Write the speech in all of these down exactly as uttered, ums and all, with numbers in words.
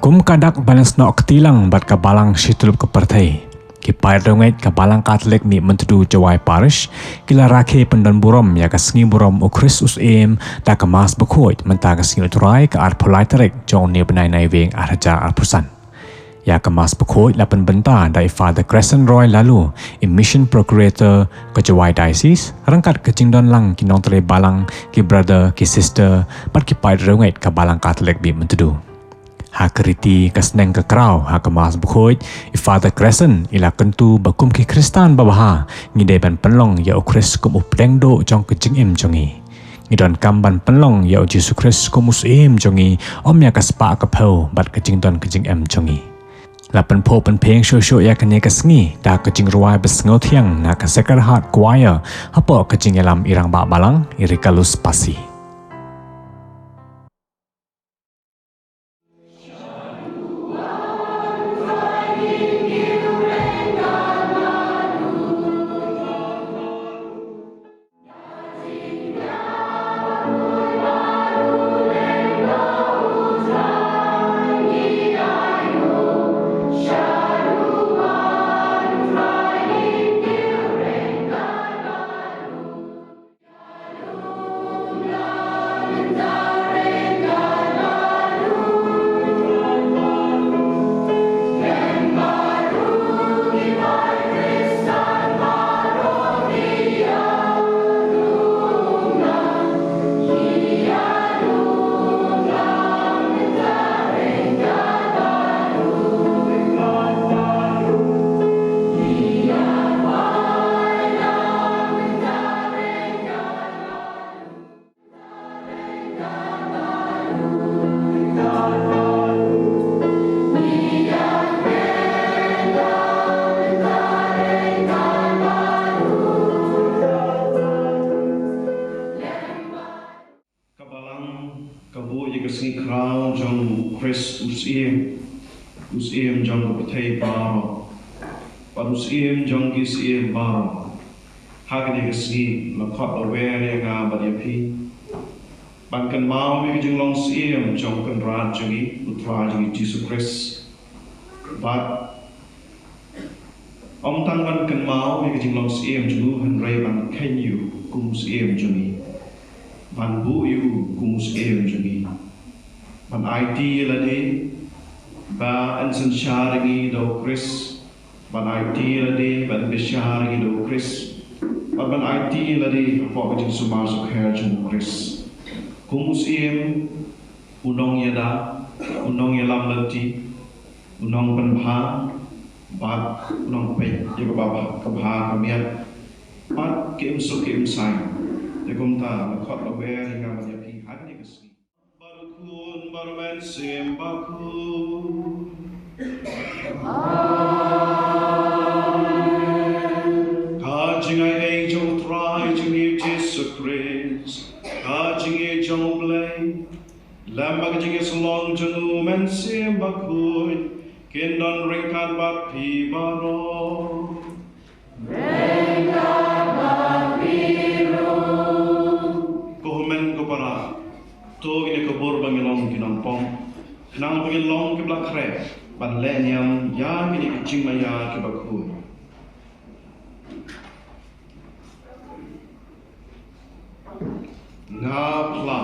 Kum ka dak ban snoh kti lang bad ka Balang shityllup ka pyrthei, ki paid riewngeit ka Balang Katholik Mihmyntdu Jowai Parish ki la rakhe pyndon burom ïa ka sngi burom U Khrist U Syiem da ka Mass Bakhuid mynta ka sngi U Trai ka arphew lai tarik jong une u bnai Naiwieng ar hajar arphew san. Ïa ka Mass Bakhuid la pynbynta da i Father Crescent Roy Laloo, i Mission Procurator ka Jowai Diocese, ryngkat ka jingdon lang ki nongtrei balang, ki brother, ki sister bad ki paid riewngeit ka Balang Katholik Mihmyntdu. Ha ka riti ka sneng ka kraw ha ka Mass Bakhuid, i Father Crescent i la kyntu ba kum ki Khristan babha ngi dei ban pynlong ïa U Khrist kum u pdeng duh jong ka jingim jong ngi. Ngi donkam ban pynlong ïa U Jisu Khrist kum U Syiem jong ngi, ym ïa ka spah ka phew bad ka jingdon ka jingem jong ngi. La pynphuh pynphieng shuh shuh ïa kane ka sngi da ka jingrwai ba sngewthiang na ka Sacred Heart Choir hapoh ka jingïalam i Rangbah Balang i Rikalus Pasi. Ka Balang ka buh ïa ka sngi khraw jong U Khrist U Syiem, U Syiem jong ka pyrthei baroh, bad U Syiem jong ki syiem baroh. Ha kane ka sngi la khot la wer ïa nga bad ïa phi ban kynmaw ïa ka jinglong syiem jong U Kynrad jong ngi, U Trai jong ngi Jisu Khrist. Bad ym tang ban kynmaw ïa ka jinglong syiem jong u, hynrei ban kheiñ ïa u kum u syiem jong ngi, ban buh ïa u kum u syiem jong ngi, ban aiti ïa lade ba yn synshar ïa ngi da U Khrist, ban aiti ïa lade ba yn bishar ïa ngi da U Khrist, bad ban aiti ïa lade hapoh ka jingsumar sukher jong U Khrist. Kum u syiem, u nongïada, u nongïalam lynti, u nongpynbha, bad u nongpeit ïa kaba bha, ka bha ka miat, bad ka imsuk ka imsaiñ. Te kumta la khot la wer ïa nga bad ïa phi ha kane ka sngi. Bad U Khun bad U Mynsiem Bakhuid. Ka jingaiei jong U Trai jong ngi Jisu Khrist, ka jingïeit jong U Blei, lem bad ka jingïasyllok jong U Mynsiem Bakhuid, kin don ryngkat bad phi baroh. Ko hynmen ko para, to ngin ïa kubur ba ngin long ki nongpop, khnang ba ngin long kiba la khreh ban leh niam ïa kine ki jingmaïa kiba khuid. Nga phla.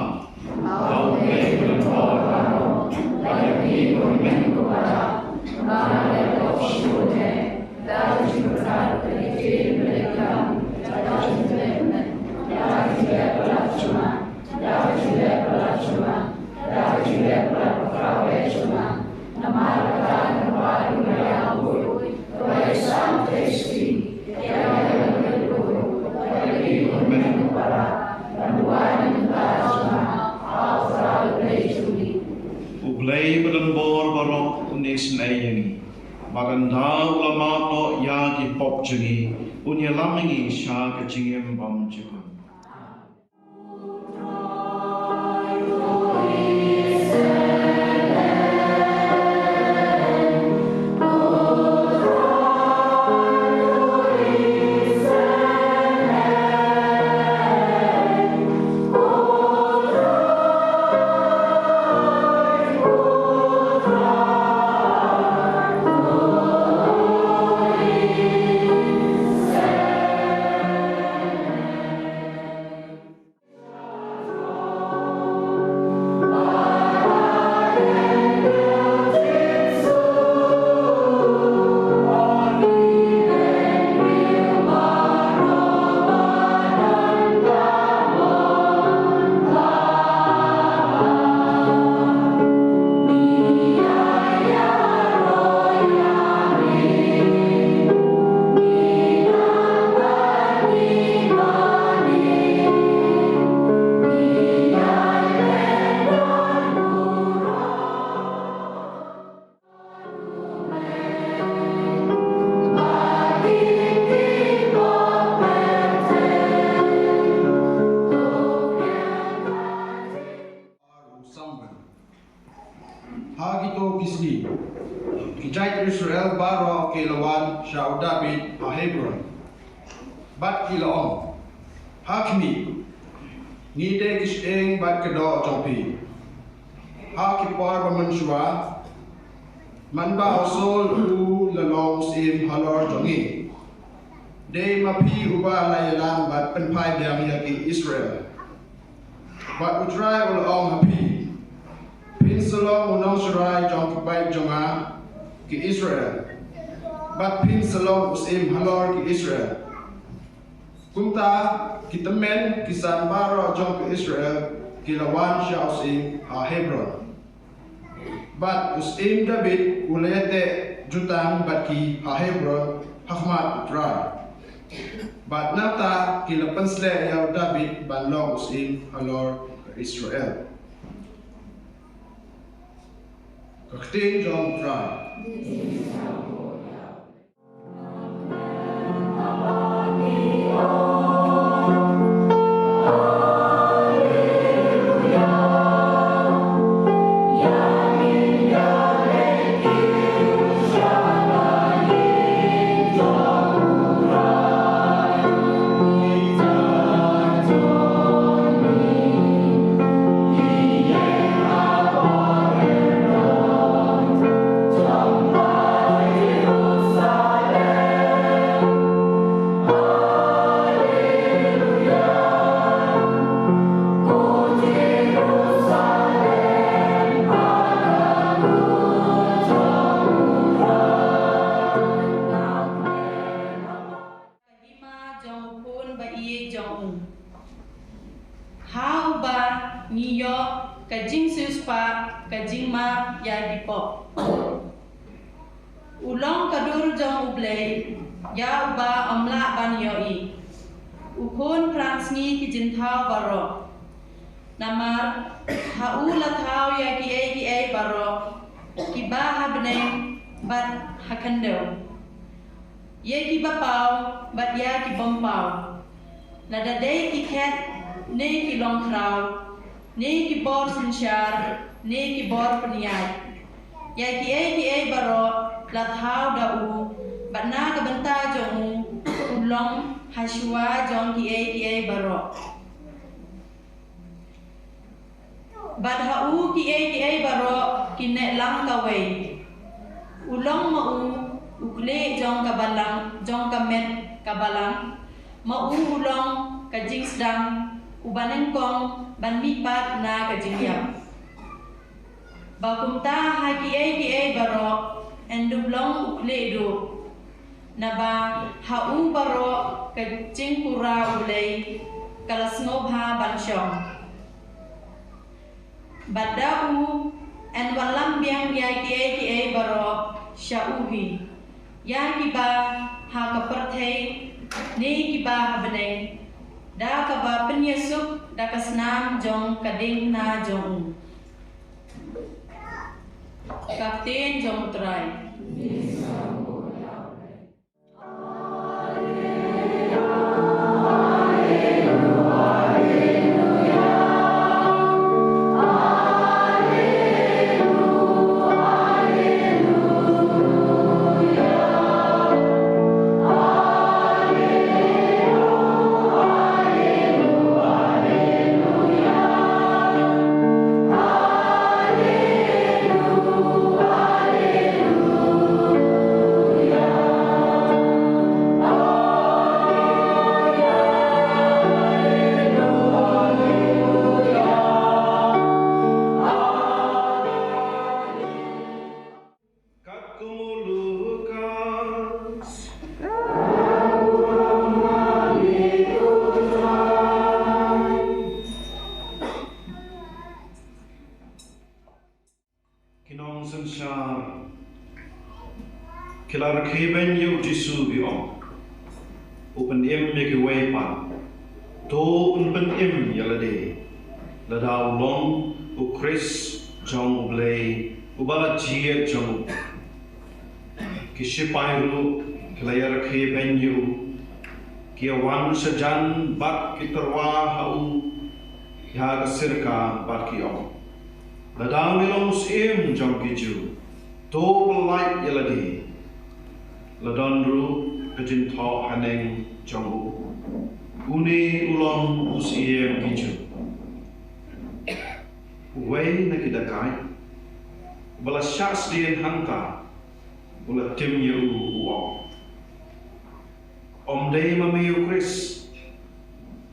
U Blei uba don bor baroh un isynei ïa ngi, bad ynda u la map noh ïa ki pop jong ngi, un ïalam ïa ngi sha ka jingim bymjukut. sha u Dabid ha Hebron, bad ki la ong, Ha khmih, ngi dei ki shyieng bad kdoh jong phi. Ha ki por ba mynshuwa, man ba u Saul u la long u syiem halor jong ngi, dei ma phi uba la ïalam bad pynphai biang ïa ki Israel. Bad U Trai u la ong ha phi, Phin sa long u nongsharai jong ki paid jong nga ki Israel, bad phin sa long u syiem halor ki Israel. Kumta ki tymmen ki san baroh jong ki Israel ki la wan sha u syiem ha Hebron. Bad u syiem Dabid u la ïateh jutang bad ki ha Hebron ha khmat U Trai. Bad nangta ki la pynsleh ïa u Dabid ban long u syiem halor ka Israel. Ka ktien jong U Trai. Ka hima jong u khun ba ïeit jong u. Ha uba ngi ïoh ka jingsiewspah, ka jingmap ïa ki pop. U long ka dur jong U Blei, ïa uba ym lah ban ïohi. U khun phrang sngi ki jingthaw baroh. Namar ha u la thaw ïa kiei kiei baroh, kiba ha bneng bad ha khyndew, ïa kiba paw bad ïa ki bym paw, lada dei ki khet ne ki longkhraw, ne ki bor synshar ne ki bor pynïaid. Ïa kiei kiei baroh la thaw da u, bad na ka bynta jong u, u long ha shuwa jong kiei kiei baroh. Bad ha u kiei kiei baroh ki neh lang kawei. U long ma u u khlieh jong ka balang, jong ka met ka balang. Ma u u long ka jingsdang, uba nyngkong ban mihpat na ka jingïap. Ba kumta ha kiei kiei baroh yn dup long u khlieh duh. Naba ha u baroh ka jingkyrkhu U Blei ka la sngewbha ban shong. Bad da u yn wallam biang ïa kiei kiei baroh sha u hi, ïa kiba ha ka pyrthei ne kiba ha bneng, da kaba pynïasuk da ka snam jong ka diengphna jong u. Ka ktien jong U Trai. Katkum u Lukas. Ki nongsynshar ki la rakhe beiñ ïa u Jisu, ki ong, U pynim ïa kiwei pat, to un pynim ïa lade, lada u long u Khrist jong U Blei, uba la jied jong u. Ki shipai ruh ki la ïarakhe beiñ ïa u, ki ïawan shajan bad ki tyrwa ha u ïa ka sirka bad ki ong, Lada me long u syiem jong ki Jiw, to pyllait ïa lade. La don ruh ka jingthoh haneng jong u, "Une u long u Siem ki Jiw." Uwei na ki dakaid uba la shah sdien hangta u la tim ïa u, u ong, "Ym dei ma me u Khrist?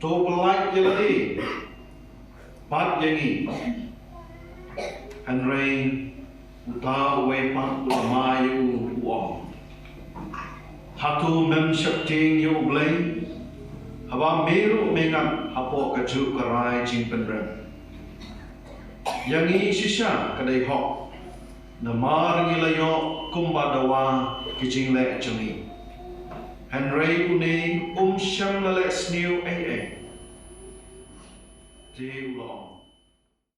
To pyllait ïa lade bad ïa ngi." Hynrei uta uwei pat u la mad ïa u, u ong, "Hato mem sheptieng ïa U Blei, haba me ruh me ngat hapoh kajuh ka rai jingpynrem? Ïa ngi shisha ka dei hok, namar ngi la ïoh kumba dawa ki jingleh jong ngi." Hynrei une um shym la leh sniew ei ei, te u la ong.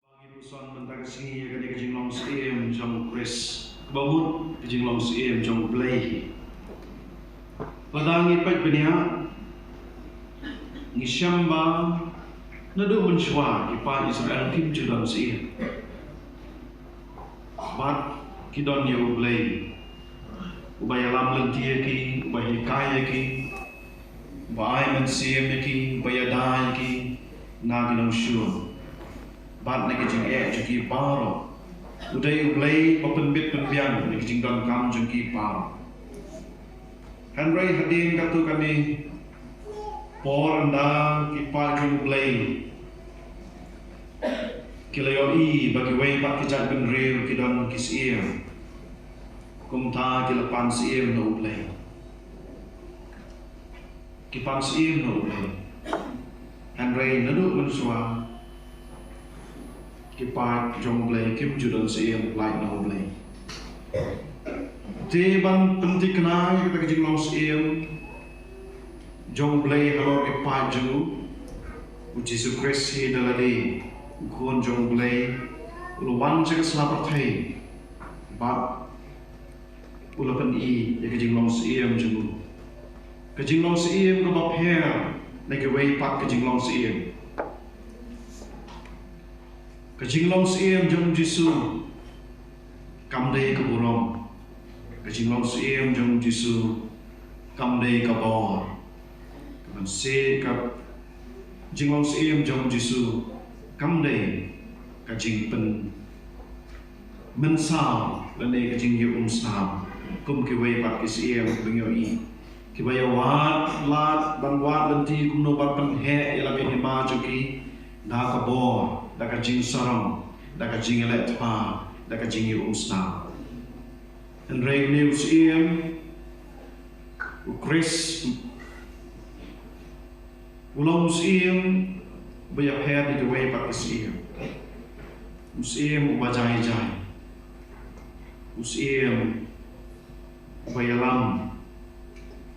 Ba ngi puson mynta ka sngi ïa kane ka jinglong syiem jong U Khrist, kaba mut ka jinglong syiem jong U Blei. Lada ngi peit bniah, ngi shem ba naduh mynshuwa ki paid Israel kim ju don syiem. Bad ki don ïa U Blei uba ïalam lynti ïa ki, uba hikai ïa ki, uba ai mynsiem ïa ki, uba ïada ïa ki na ki nongshun bad na ki jingeh jong ki baroh. U dei U Blei uba pynbit pynbiang na ki jingdonkam jong ki baroh. Hynrei hadien katto katne por, ynda ki paid jong U Blei ki la ïohi ba kiwei pat ki jaitbynriew ki don ki syiem, kumta ki la pan syiem na U Blei. Ki pan syiem na U Blei. Hynrei naduh mynshuwa ki paid jong U Blei kim ju don syiem lait na U Blei. Te ban pynthikna ïa kata ka jinglong syiem jong U Blei halor ki paid jong u, U Jisu Khrist hi da lade, U Khun jong U Blei, u la wan sha ka sla pyrthei bad u la pyni ïa ka jinglong syiem jong u. Ka jinglong syiem kaba pher na kiwei pat ka jinglong syiem. Ka jinglong syiem jong U Jisu kam dei ka burom. Ka jinglong syiem jong U Jisu kam dei ka bor. Ka ban sy-, ka jinglong syiem jong U Jisu kam dei ka jingpyn mynsaw lane ka jingïaumsnam kum kiwei pat ki syiem kiba ngi ïohi, kiba ïa wad lad ban wad lynti kumno ban pynheh ïa la ka hima jong ki da ka bor, da ka jingsarong, da ka jingïaleh thma, da ka jingïaumsnam. Hynrei une u syiem U Khrist u long u syiem uba ïapher na kiwei pat ki syiem. U syiem uba jai jai. U syiem uba ïalam.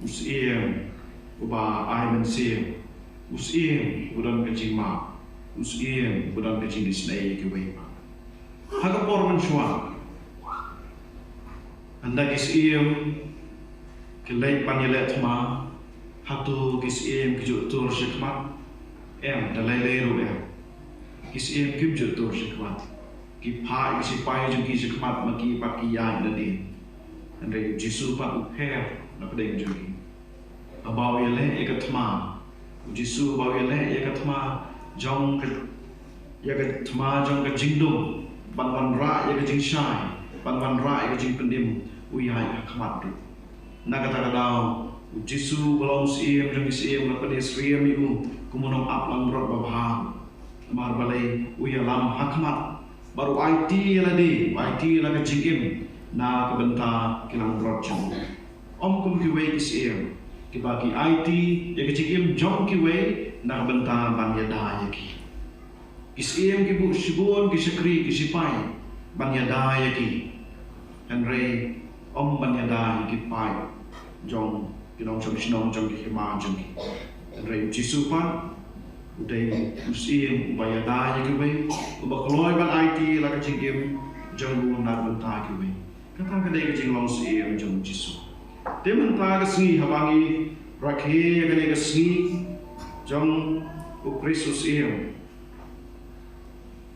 U syiem uba ai mynsiem. U syiem uba don ka jingmap. U syiem uba don ka jingisynei ïa kiwei pat. Ha ka por mynshuwa, ynda ki syiem ki leit ban ïaleh thma, hato ki syiem ki ju tur shakhmat? Em, da lei lei ruh em. Ki syiem kim ju tur shakhmat. Ki phah ïa ki shipai jong ki shakhmat, ma ki pat ki ïaid nadien. Hynrei U Jisu pat u pher na pdeng jong ki. Haba u ïaleh ïa ka thma, U Jisu haba u ïaleh ïa ka thma jong ka, ïa ka thma jong ka jingdum, ban wanrah ïa ka jingshai, ban wanrah ïa ka jingpynim, u ïaid ha khmat ruh. Na kata ka daw U Jisu uba long u syiem jong ki syiem u la pyni syriem ïa u kum u nongap langbrot babha. Namar balei? U ïalam ha khmat bad u aiti ïa lade, u aiti ïa la ka jingim na ka bynta ki langbrot jong u. Ym kum kiwei ki syiem kiba ki aiti ïa ka jingim jong kiwei na ka bynta ban ïada ïa ki. Ki syiem ki buh shibun ki shakri ki shipai ban ïada ïa ki. Hynrei ym ban ïada ïa ki paid jong ki nongshong shnong jong ki hima jong ki. Hynrei U Jisu pat u dei u syiem uba ïada ïa kiwei, uba kloi ban aiti la ka jingim jong u na ka bynta kiwei. Kata ka dei ka jinglong syiem jong U Jisu. Te mynta ka sngi haba ngi rakhe ïa kane ka sngi jong U Khrist u syiem,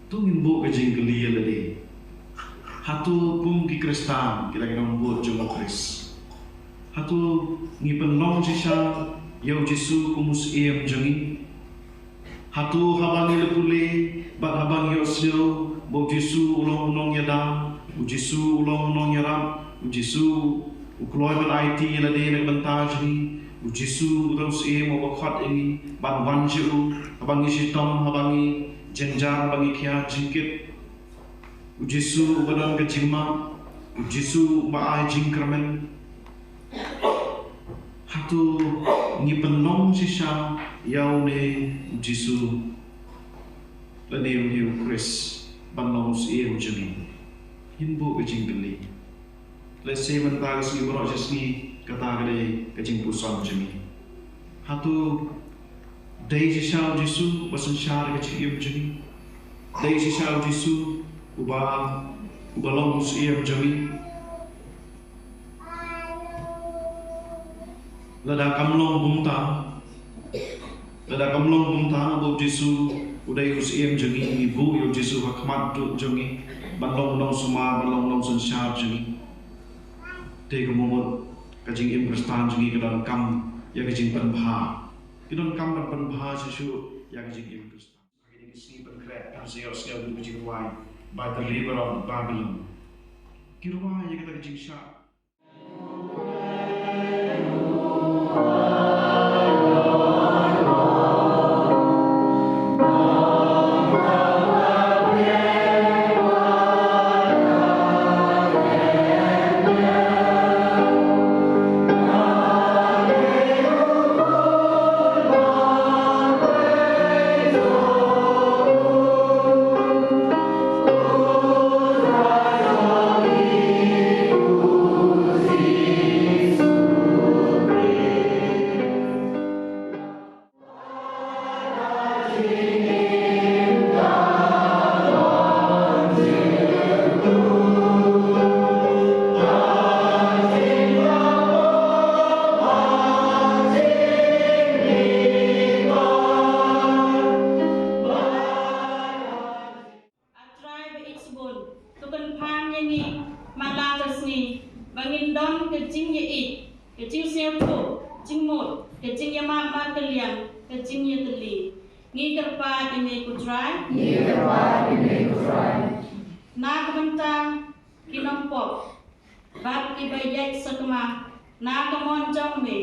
to ngin buh ka jingkylli ïa lade. Hato kum ki Khristan ki la ki nongbud jong U Khrist? Hato ngi pynlong shisha ïa u Jisu kum u Syiem jong ngi? Hato haba ngi la pule bad haba ngi ïohsngew ba u Jisu u long u nongïada, u Jisu u long u nongïarap, u Jisu u kloi ban aiti ïa lade na ka bynta jong ngi, u Jisu u dei u Syiem uba khot ïa ngi ban wan sha u haba ngi shitom, haba ngi jynjar, haba ngi khia jingkit, u Jisu uba don ka jingmap, u Jisu uba ai jingkyrmen? Hato ngi pynlong shisha ïa une u Jisu, lane une u Khrist ban long u Syiem jong ngi? Ngin buh ka jingkylli. Lehse mynta ka sngi baroh shi sngi kata ka dei ka jingpuson jong ngi. Hato dei shisha u Jisu uba synshar ka jingim jong ngi? Dei shisha u Jisu uba, uba long u Syiem jong ngi? Lada kam long kumta, lada kam long kumta ba u Jisu u dei u Syiem jong ngi, ngi buh ïa u Jisu ha khmat duh jong ngi ban long u nongsumar, ban long u nongsynshar jong ngi, te kumno ka jingim Khristan jong ngi ka donkam ïa ka jingpynbha. Ka donkam ban pynbha shuh shuh ïa ka jingim Khristan. Kine ki sngi pynkhreh, phin sa ïohsngew ïa ka jingrwai By the River of Babylon. Ki rwai ïa kata ka jingshah. A Trai ba ïeit shibun, to kynpham ïa ngi man la ka sngi ba ngin don ka jingïeit, ka jingsngewthuh, jingmut, ka jingïamap markylliang, ka jingïatylli. Ngi kyrpad ïa me ko Trai. Ngi kyrpad ïa me ko Trai. Na ka bynta ki nongpop bad kiba ïaid sakma na ka mon jong me,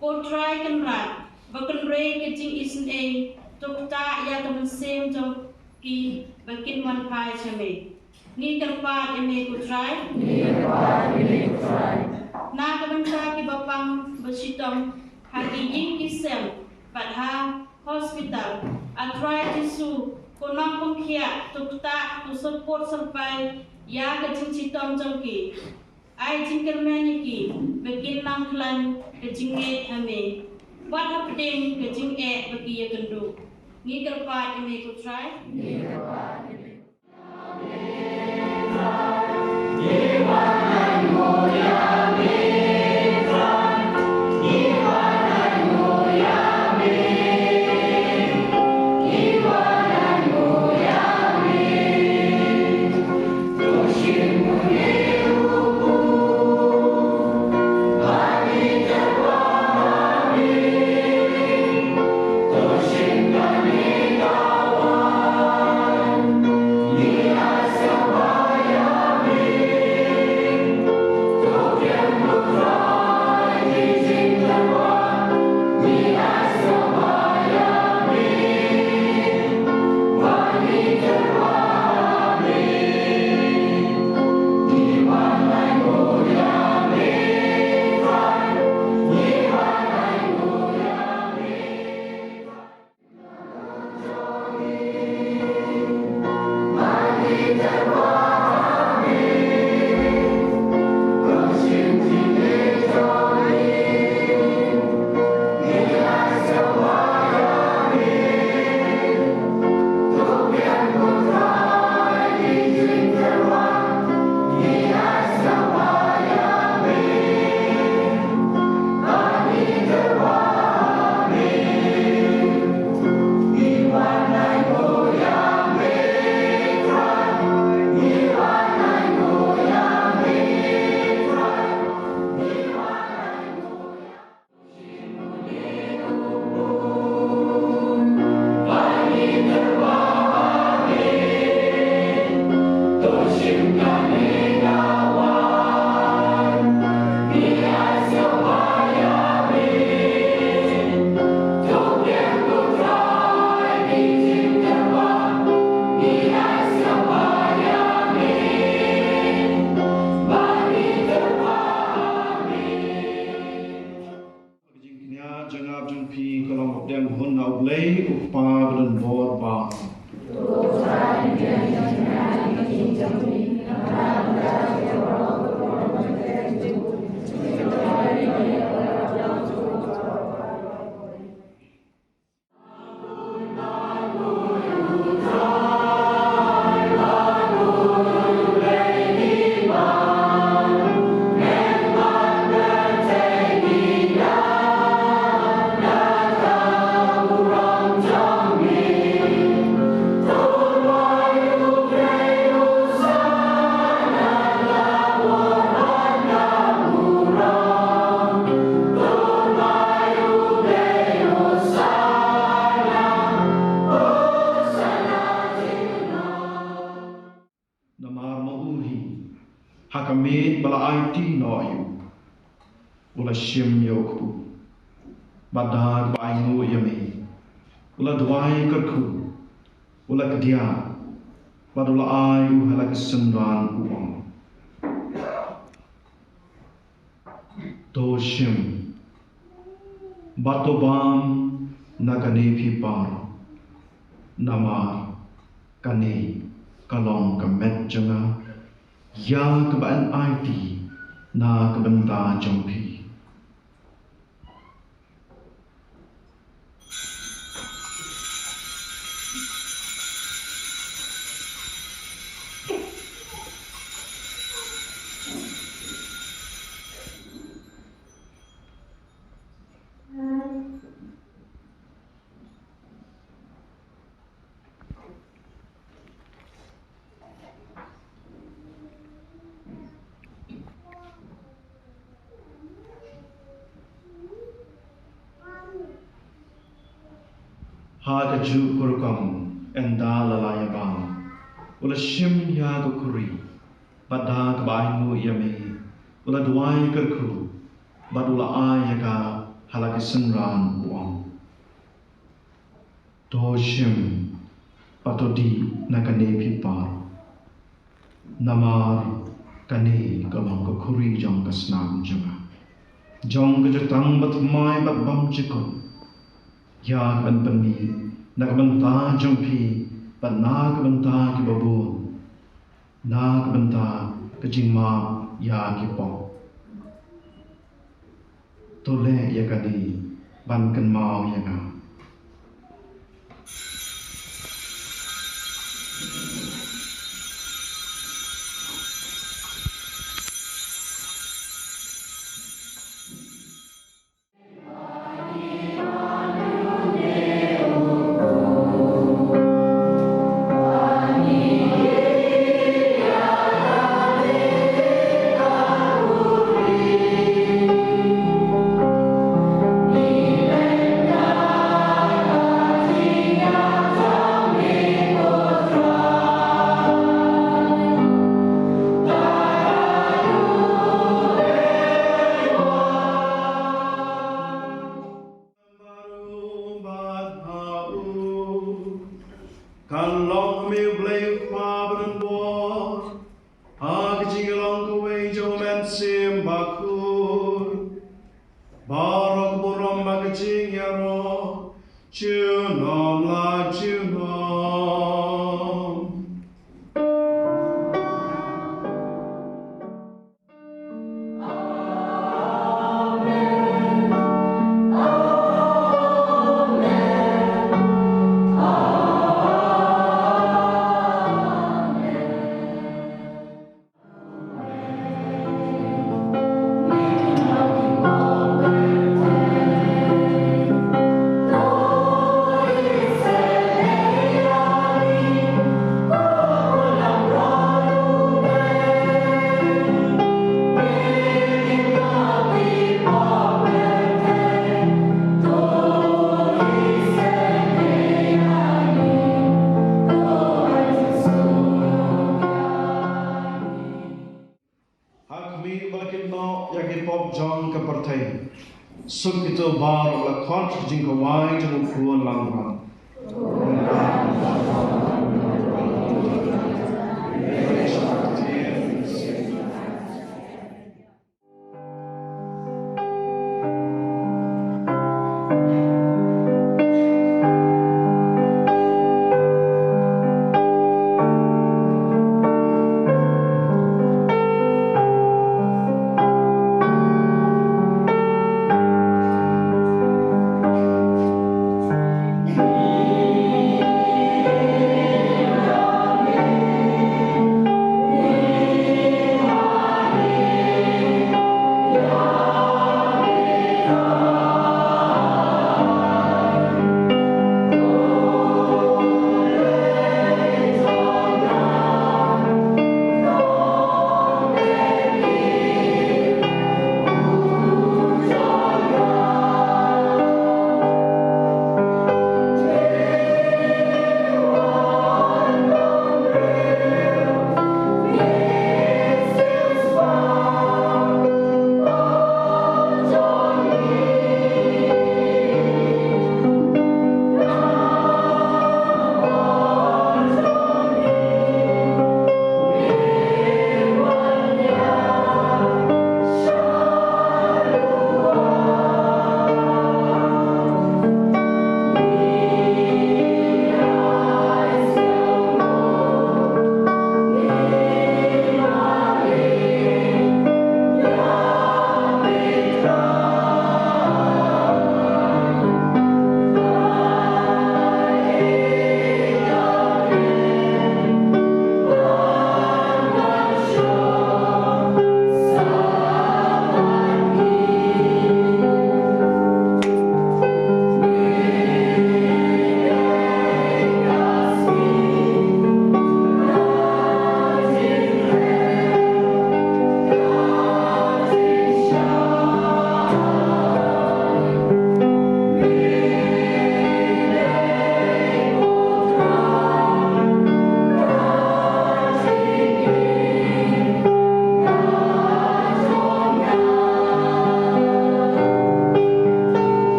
ko Trai Kynrad ba kynrei ka jingisynei, to ktah ïa ka mynsiem jong ki ba kin wan phai sha me. Ngi kyrpad ïa me ko Trai. Ngi kyrpad ïa me ko Trai. Na ka bynta kiba pang ba shitom ha ki ïing ki sem bad ha hospital, A Trai Jisu, ko nongpynkhiah, to ktah, to syrpud syrpai ïa ka jingshitom jong ki. Ai jingkyrmen ïa ki ba kin nang khlaiñ ka jingngeit ha me, wat hapdeng ka jingeh ba ki ïakynduh. Ngi kyrpad ïa me ko Trai. Ngi kyrpad ïa me. Phi ka long u pdeng hun na U Blei u Kpa ba don bor ba. Namar ma u hi, ha ka miet ba la aiti noh ïa u, u la shim ïa u kpu, bad da kaba ainguh ïa me, u la duwai kyrkhu, u la kdiah, bad u la ai u ha la ki synran, u ong: To shim bad to bam na kane phi baroh, namar kane ka long ka met jong nga, ïa kaba yn aiti na ka bynta jong phi. Ha kajuh ka rukom, ynda la la ïabam, u la shim ïa ka khuri, bad da kaba ainguh ïa me, u la duwai kyrkhu, bad u la ai ïa ka ha la ki synran, u ong: To shim bad to dih na kane phi baroh, namar kane ka long ka khuri jong ka snam jong nga, jong ka jutang bathymmai bad bymjukut, ïa kaban pynmih na ka bynta jong phi bad na ka bynta kiba bun, na ka bynta ka jingmap ïa ki pop. To leh ïa kane ban kynmaw ïa nga. Kan long me U Blei u Kpa ba don bor, ha ka jingïalong kawei jong u Mynsiem Bakhuid. Baroh ka burom bad ka jingïaroh, junom la junom. Ha khmih ba la kit noh ïa ki pop jong ka pyrthei, suk kito baroh ba la khot ka jingkhawai jong u Khun langbrot.